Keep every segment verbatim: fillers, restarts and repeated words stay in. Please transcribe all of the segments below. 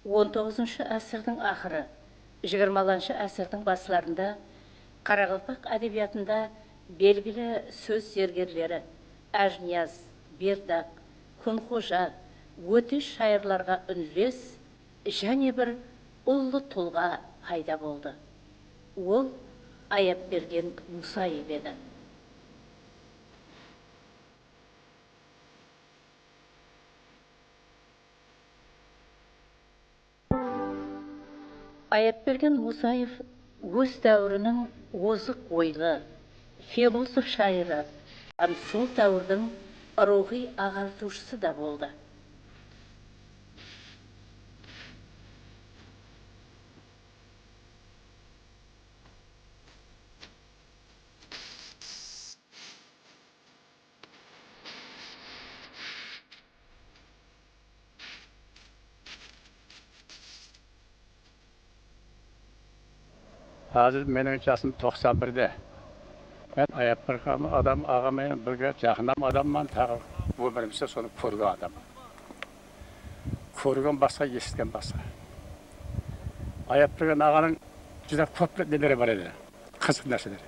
On toǵızınshı ásirdiń aqırı, jigirmalanshı ásirdiń baslarında qaraqalpaq ádebiyatında belgili sóz zergerleri Ájiniyaz, Berdaq, Kúnxoja, Ótesh shayırlarǵa únles jáne bir ullı tulǵa payda boldı. Ol Ayapbergen Musaev edi. Ayapbergen Musaev óz dáwiriniń ozıq oylı, filosof shayırı hám sol dáwirdiń ruwxıy aǵartıwshısı da boldı. Házir meniń jasım toqsan birde. Men Ayapbergen adam aǵa menen birge jaqınam adamman, taǵı ómirimizde sonı kórgen adam. Kórgen basqa, esitken basqa. Ayapbergen aǵanıń júdá kóp neleri bar edi, qızıq nárseleri.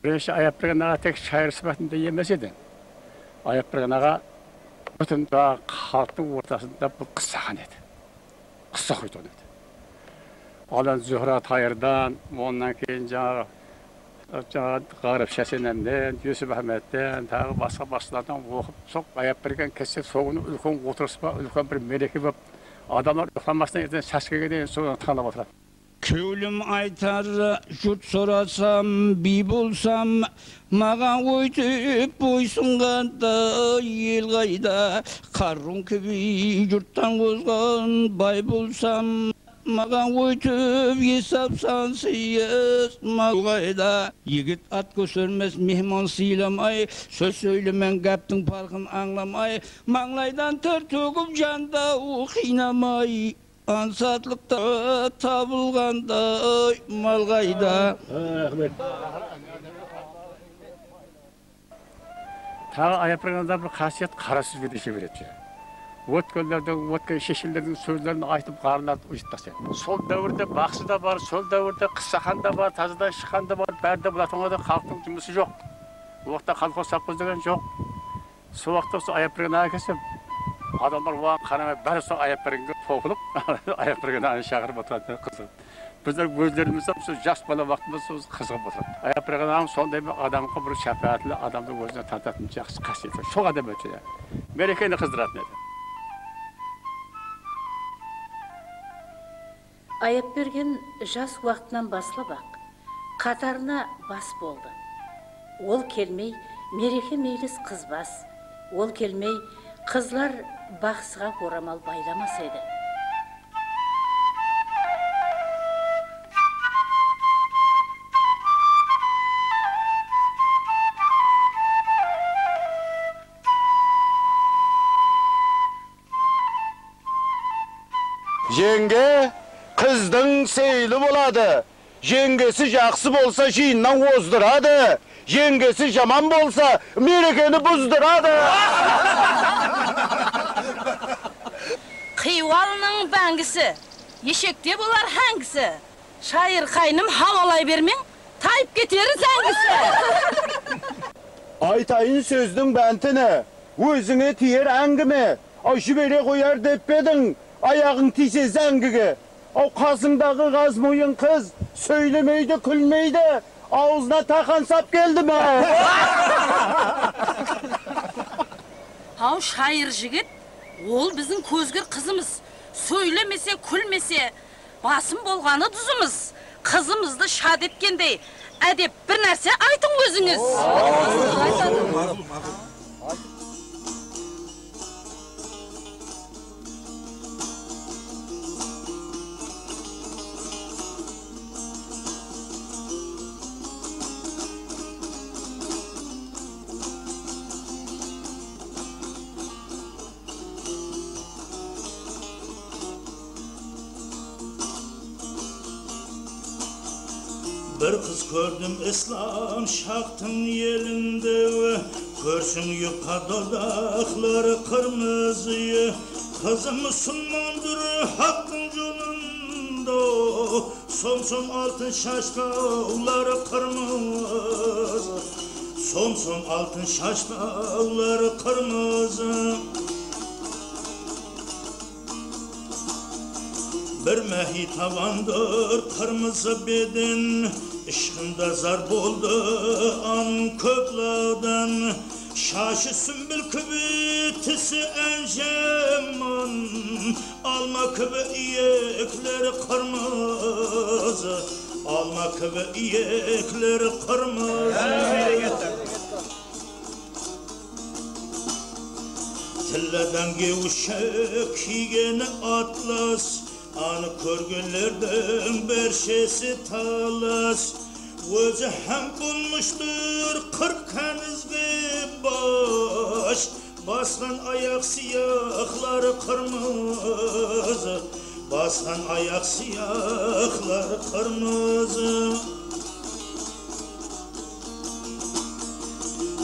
Birinshi, Ayapbergen aǵa tek shayır sıpatında emes edi. Ayapbergen aǵa pútin xalıqtıń ortasında bul qıssaxan edi. Qıssa oqıytuǵın edi. Al endi Zuhra Tayırdan, onnan keyin jańaǵı, jańaǵı Ǵarip Shasenemnen, Yusip Áhmedten, taǵı basqa basshılardan oqıp, sol Ayapbergen ketse, sol kúni úlken otırıs pa, úlken bir mereke bolıp, adamlar uyıqlamastan erteń sáskege deyin sonı tıńlap otıradı. Kewlim aytar, jurt sorasam, biy bolsam, maǵan óytip boysınǵanda, el qayda? Qarrıń kibi jurttan ozǵan bay bolsam, maǵan óytip esap-sansız mal qayda? Yigit at kótermes, mehman sıylamay, sóz sóylemeń, gáptiń parqın ańlamay, mańlaydan ter tógip, jandaw qıynamay. Ańsatlıqta tabılǵanday mal qayda? Raxmet. Taǵı Ayapbergende bir qásiyet, qara sózge de sheber edi. Ótkenlerdiń, ótken sheshkenlerdiń sózlerin aytıp, ǵarrılardı uyıtıp taslaydı. Sol dáwirde baqsı da bar, sol dáwirde qıssaxan da bar, tazadan shıqqan da bar, bári de bul atımlarda xalıqtıń jumısı joq. Bul waqıtta kolxoz sovxoz degen joq. Sol waqıtta sol Ayapbergen aǵa kelse, adamlar oǵan qaramay, bári sol Ayapbergenge topılıp, Ayapbergen aǵanı shaqırıp otıratuǵın qızıq. Bizler ózlerimiz hám sol jas bala waqtımız sol qızıǵıp otıratuǵın. Ayapbergen aǵanıń sonday bir adamǵa bir shápáátli adamdı ózine tartatın jaqsı qásiyeti. Sol adam edi ya. Merekeni qızdıratın edi. Ayapbergen jas waqtınan baslap-aq qatarına bas boldı. Ol kelmey, mereke meylis qızbas, ol kelmey, qızlar baqsıǵa oramal baylamas edi. Jeńge qızdıń seyli boladı. Jeńgesi jaqsı bolsa, jıyınnan ozdıradı. Jeńgesi jaman bolsa, merekeni buzdıradı. Xiywa alınıń báńgisi, eshekte bolar háńgisi. Shayır qáynim, hawalay bermeń, tayıp keter záńgisi. Aytayın sózdiń bántini, ózińe tiyer áńgime. Aw, jibere qoyar dep pe ediń, ayaǵıń tiyse záńgige? Aw, qasıńdaǵı ǵazmoyın qız sóylemeydi, kúlmeydi, awzına taqan sap keldi me? Haw, shayır jigit, ol biziń kózgir qızımız. Sóylemese, kúlmese, basım bolǵanı duzımız. Qızımızdı shad etkendey, ádep bir nárse aytıń ózińiz. Bir qız kórdim Islam shaqtıń elinde, kórsiń yupqa dodaqları qırmızı, qızım musulman Tur haqqıń jolında, som-som altın shashbawları qırmızı, som-som altın shashbawları qırmızı. Bir máhi tawandır qırmızı beden, ıshqında zar boldı anıń kóp lawdan. Shashı súmbil kibi, tisi ánjeman, alma kibi iyekleri qırmızı, alma kibi iyekleri qırmızı. Tilladan gewshi, kiygeni atlas, anı kórgenlerdiń bárshesi talas. Ózi hám bolmıştır qırq hánizge bash, basqan ayaq sıyaqları qırmızı, basqan ayaq sıyaqları qırmızı.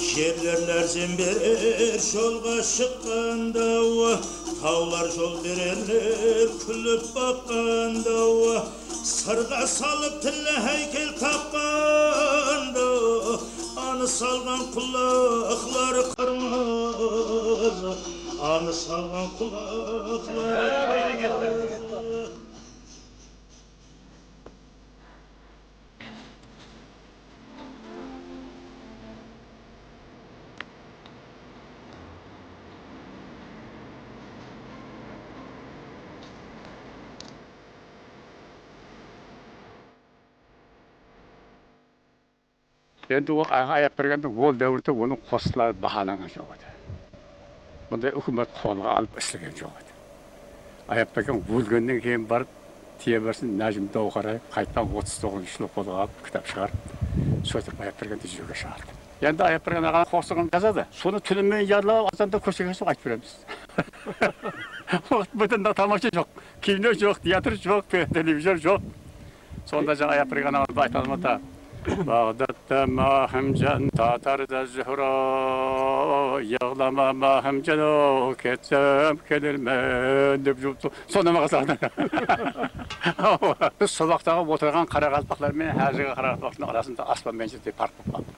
Jerler lárzem berer jolǵa shıqqanda, tawlar jol bererler kúlip baqqanda. Sırǵa salıp tilla háykel taqqanda, anı salǵan qulaqları qırmızı, anı salǵan qulaqları qırmızı. Endi ol Ay-, Ayapbergenniń ol dáwirde onıń qosıqları bahalanǵan joq edi. Bunday húkimet qolǵa alıp islegen joq edi. Ayapbergen ólgennen keyin barıp, tiye bersin, Nájim Dáwqaraev qaytadan otız toǵızınshı jılı qolǵa alıp, kitap shıǵarıp, sóytip Ayapbergendi júzege shıǵardı. Endi Ayapbergen aǵanıń qosıǵın jazadı. Sonı túni menen yadlap, azanda kóshege shıǵıp aytıp beremiz. Waqıt bútin, tamasha joq, kino joq, teatr joq, te-, televizor joq. Sonda jańa Ayapbergen aǵamızdı ayta almadı. Baǵdatta Máhimjan, Tatarda Zúhra, yıǵlama Máhimjan-ow, ketsem kelermen, dep juwıptı. Sonda maǵan saldı. Biz sol waqtaǵı otırǵan qaraqalpaqlar menen házirgi qaraqalpaqtıń arasında aspan menen jerdey parq bolıp qaldı.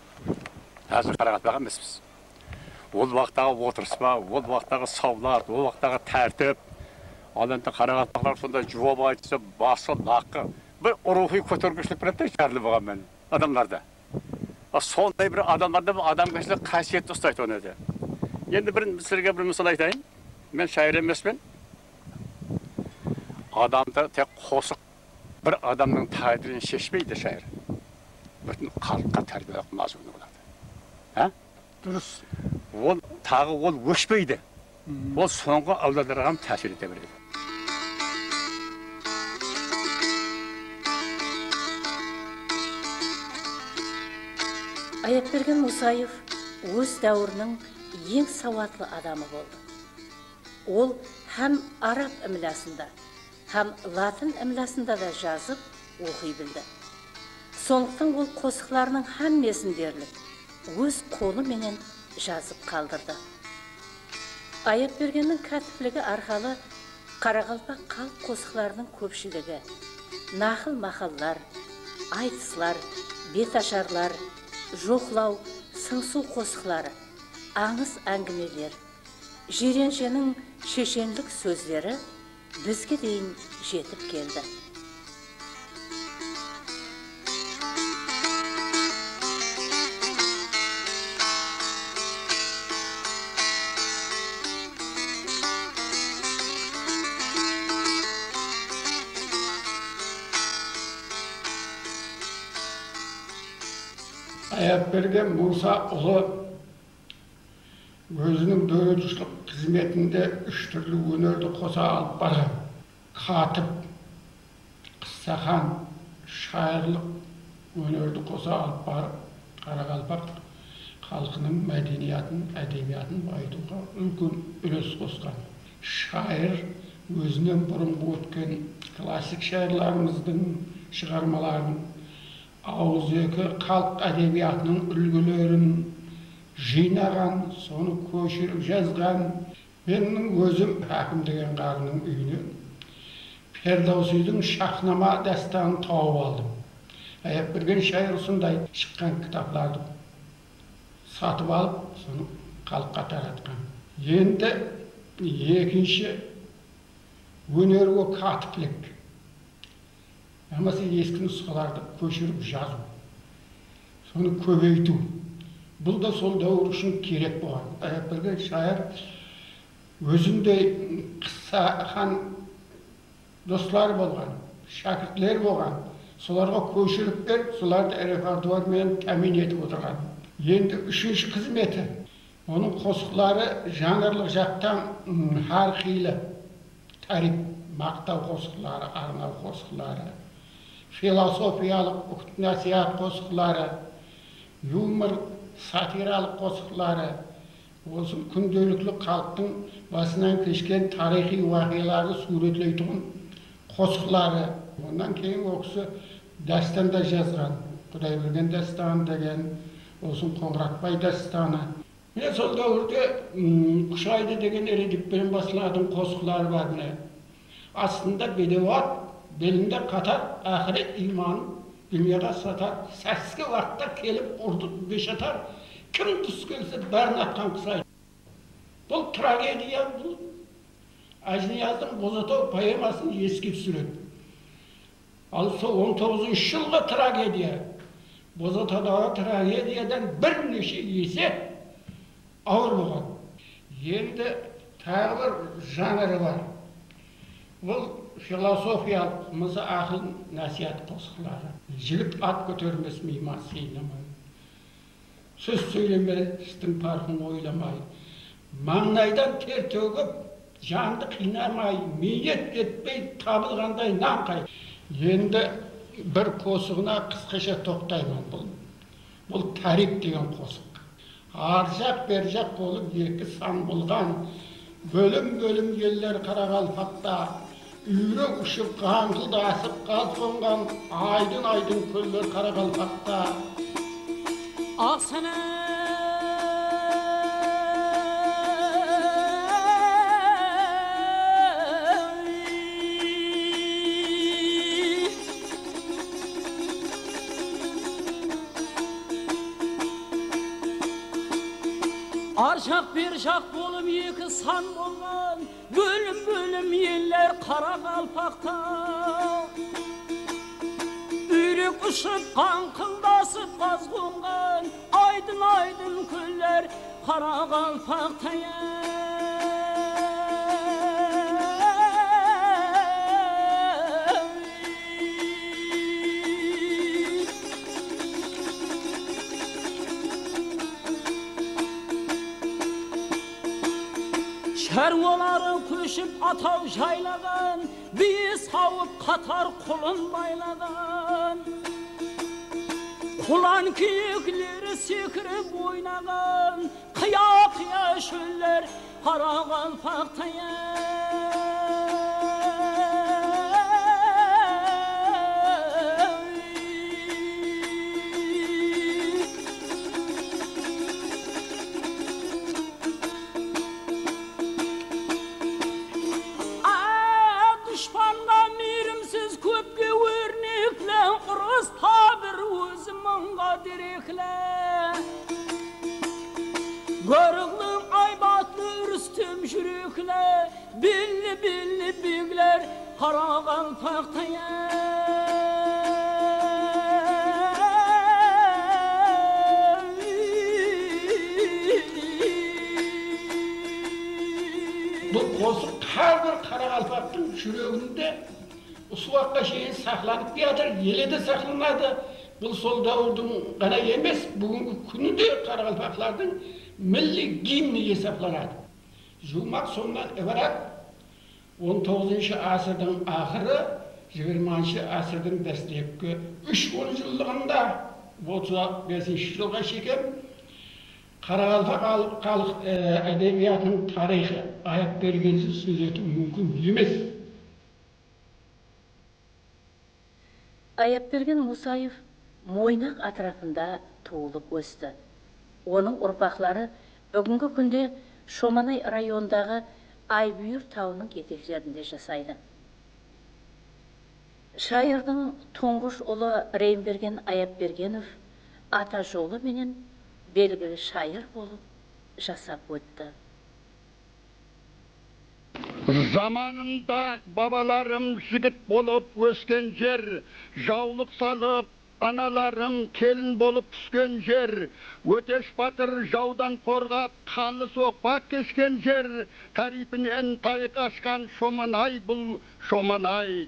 Házir qaraqalpaq emespiz. Ol waqtaǵı otırıs pa, ol waqtaǵı sawlat, ol waqtaǵı tártip. Al endi qaraqalpaqlar sonday juwap aytsa, bası laqqı. Bir ruwxıy kóterginshilik beredi de, jarlı bolǵan menen adamlarda. A, sonday bir adamlarda bir adamgershilik qásiyetti uslaytuǵın edi. Endi bir, sizlerge bir mısal aytayın. Men shayır emespen. Adamdı tek qosıq, bir adamnıń táǵdirin sheshpeydi shayır. Pútin xalıqqa tárbiyalıq mazmunı boladı. Há? Durıs. Ol taǵı ol óshpeydi. Ol sońǵı áwladlarǵa hám tásir ete beredi. Ayapbergen Musaev óz dáwiriniń eń sawatlı adamı boldı. Ol hám arab imlasında, hám latın imlasında da jazıp, oqıy bildi. Sonlıqtan ol qosıqlarınıń hámmesin derlik óz qolı menen jazıp qaldırdı. Ayapbergenniń kátipligi arqalı qaraqalpaq xalıq qosıqlarınıń kópshiligi, naqıl-maqallar, aytıslar, betasharlar, joqlaw, sıńsıw qosıqları, ańız-áńgimeler, Jiyrensheniń sheshenlik sózleri bizge deyin jetip keldi. Ayapbergen Musa ulı óziniń dóretiwshilik xızmetinde úsh túrli ónerdi qosa alıp barǵan. Katıp, qıssaxan, shayırlıq ónerdi qosa alıp barıp, qaraqalpaq xalqınıń mádeniyatın, ádebiyatın bayıtıwǵa úlken úles qosqan. Shayır ózinen burınǵı ótken klassik shayırlarımızdıń shıǵarmaların, awızeki xalıq ádebiyatınıń úlgilerin jıynaǵan, sonı kóshirip jazǵan. Meniń ózim Hákim degen ǵarrınıń úyine Ferdawsiydiń Shaxnama dástanın tawıp aldım. Áyapbergen shayır usınday shıqqan kitaplardı satıp alıp, sonı xalıqqa taratqan. Endi ekinshi ónerge kátiplik. Yamasa eski nusqalardı kóshirip jazıw. Sonı kóbeytiw. Bul da sol dáwir ushın kerek bolǵan. Áyapbergen shayır ózindey qıssaxan dosları bolǵan, shákirtleri bolǵan. Solarǵa kóshirip berip, solardı repertuar menen támiyin etip otırǵan. Endi úshinshi xızmeti. Onıń qosıqları janrlıq jaqtan, ım, hár qıylı. Táriyp, maqtaw qosıqları, arnaw qosıqları, filosofiyalıq úgit-násiyat qosıqları, yumor, satiralıq qosıqları, bolsın kúndelikli xalıqtıń basınan keshken tariyxıy waqıyalardı súwretleytuǵın qosıqları. Onnan keyin ol kisi dástan da jazǵan. Qudaybergen dástanı degen, bolsın Qońıratbay dástanı. Mine, sol dáwirde, ım, Qushaydı degen redif penen baslaǵan qosıqları bar, mine. Astında bedewat, belinde qatar, aqıret iymanın dúnyaǵa satar, sáske waqıtta kelip urdı beshatar, kim dus kelse, bárin atqan Qusaydı. Bul tragediya, bul Ájiniyazdıń Bozataw poemasın eske túsiredi. Al, sol on toǵızınshı jılǵı tragediya Bozatawdaǵı tragediyadan bir neshe ese awır bolǵan. Endi taǵı bir janrı bar. Bul filosofiyalıq, mısa, aqıl násiyat qosıqları. Jigit at kótermes miyman sıynamay. Sóz sóyleme, istiń parqın oylamay, mańlaydan ter tógip, jandı qıynamay, miynet etpey tabılǵanday nan qay. Endi bir qosıǵına qısqasha toqtayman. Bul, bul Táriyp degen qosıq. Arjaq-berjaq bolıp eki san bolǵan, bólim-bólim eller qaraqalpaqta. Úyrek ushıp, ǵańqıldasıp, ǵaz qonǵan aydın-aydın kóller qaraqalpaqta. Aq sana. Arjaq-berjaq bolıp eki san bolǵan, bólim-bólim eller qaraqalpaqta. Úyrek ushıp, ǵańqıldasıp, ǵaz qonǵan aydın-aydın kóller qaraqalpaqta. Shárwaları kóship, ataw jaylaǵan, biyi sawıp, qatar qulın baylaǵan. Qulan kiyikleri sekirip oynaǵan, qıya-qıya shóller qaraqalpaqtay-áy. A, dushpanǵa miyrimsiz, kópke órnekli, urısta bir ózi mıńǵa derekli. Gorıqlı, aybatlı, Rústem júrekli, belli-belli begler qaraqalpaqtay-áy. Bul qosıq hár bir qaraqalpaqtıń júreginde usı waqıtqa sheyin saqlanıp kiyatır, ele de saqlanadı. Bul sol dáwirdiń ǵana emes, búgingi kúni de qaraqalpaqlardıń milliy gimni esaplanadı. Juwmaq sonnan ibarat, on toǵızınshı ásirdiń aqırı, jigirmanshı ásirdiń dáslepki úsh on jıllıǵında, otız besinshi jılǵa shekem qaraqalpaq al-, xalıq, e, ádebiyatınıń tariyxı Ayapbergensiz sóz etiw múmkin emes. Ayapbergen Musaev Moynaq átirapında tuwılıp ósti. Onıń urpaqları búgingi kúnde Shomanay rayonındaǵı Aybúyir tawınıń eteklerinde jasaydı. Shayırdıń tuńǵısh ulı Reymbergen Ayapbergenov ata jolı menen belgili shayır bolıp jasap ótti. Zamanında babalarım jigit bolıp ósken jer, jawlıq salıp, analarım kelin bolıp túsken jer, Ótesh batır jawdan qorǵap, qanlı soqpaq keshken jer, táriypinen tayıq ashqan Shomanay bul, Shomanay.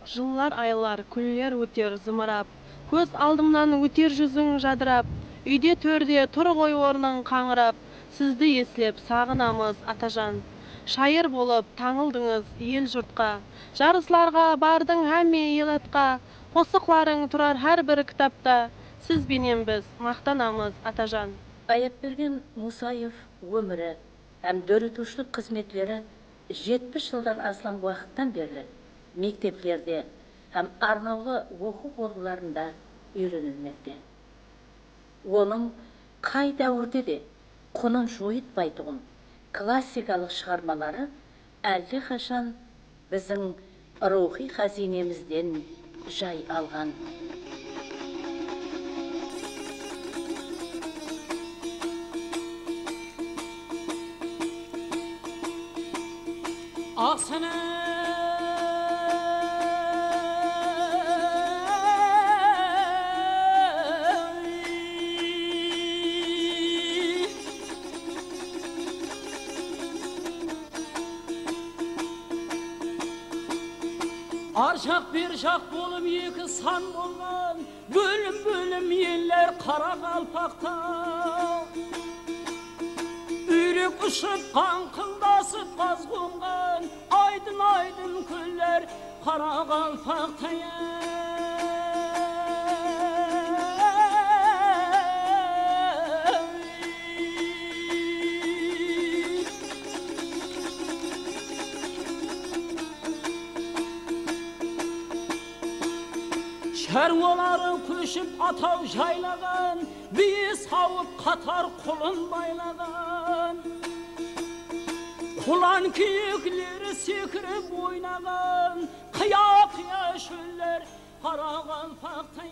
Jıllar, aylar, kúnler óter zımırap, kóz aldımnan óter júziń jadırap, úyde-tórde tur ǵoy ornıń qańırap, sizdi eslep saǵınamız, Atajan. Shayır bolıp tańıldıńız el-jurtqa, jarıslarǵa bardıń hámme elatqa, qosıqlarıń turar hár bir kitapta, siz benen biz maqtanamız, Atajan. Ayapbergen Musaev ómiri hám dóretiwshilik xızmetleri jetpis jıldan aslam waqıttan berli mekteplerde hám arnawlı oqıw orınlarında úyrenilmekte. Onıń qay dáwirde de qunın joyıtpaytuǵın klassikalıq shıǵarmaları álle qashan biziń ruwxıy ǵáziynemizden jay alǵan. Aqsana. Ar jaq, ber jaq bolıp eki san bolǵan, bólim-bólim eller qaraqalpaqta. Úyrek ushıp, qańqıldasıp, qaz qonǵan, aydın-aydın kóller qaraqalpaqtay. Shárwaları kóship ataw jaylaǵan, biyi sawıp qatar qulın baylaǵan. Qulan kiyikleri sekirip oynaǵan, qıya-qıya shóller qaraqalpaqtay.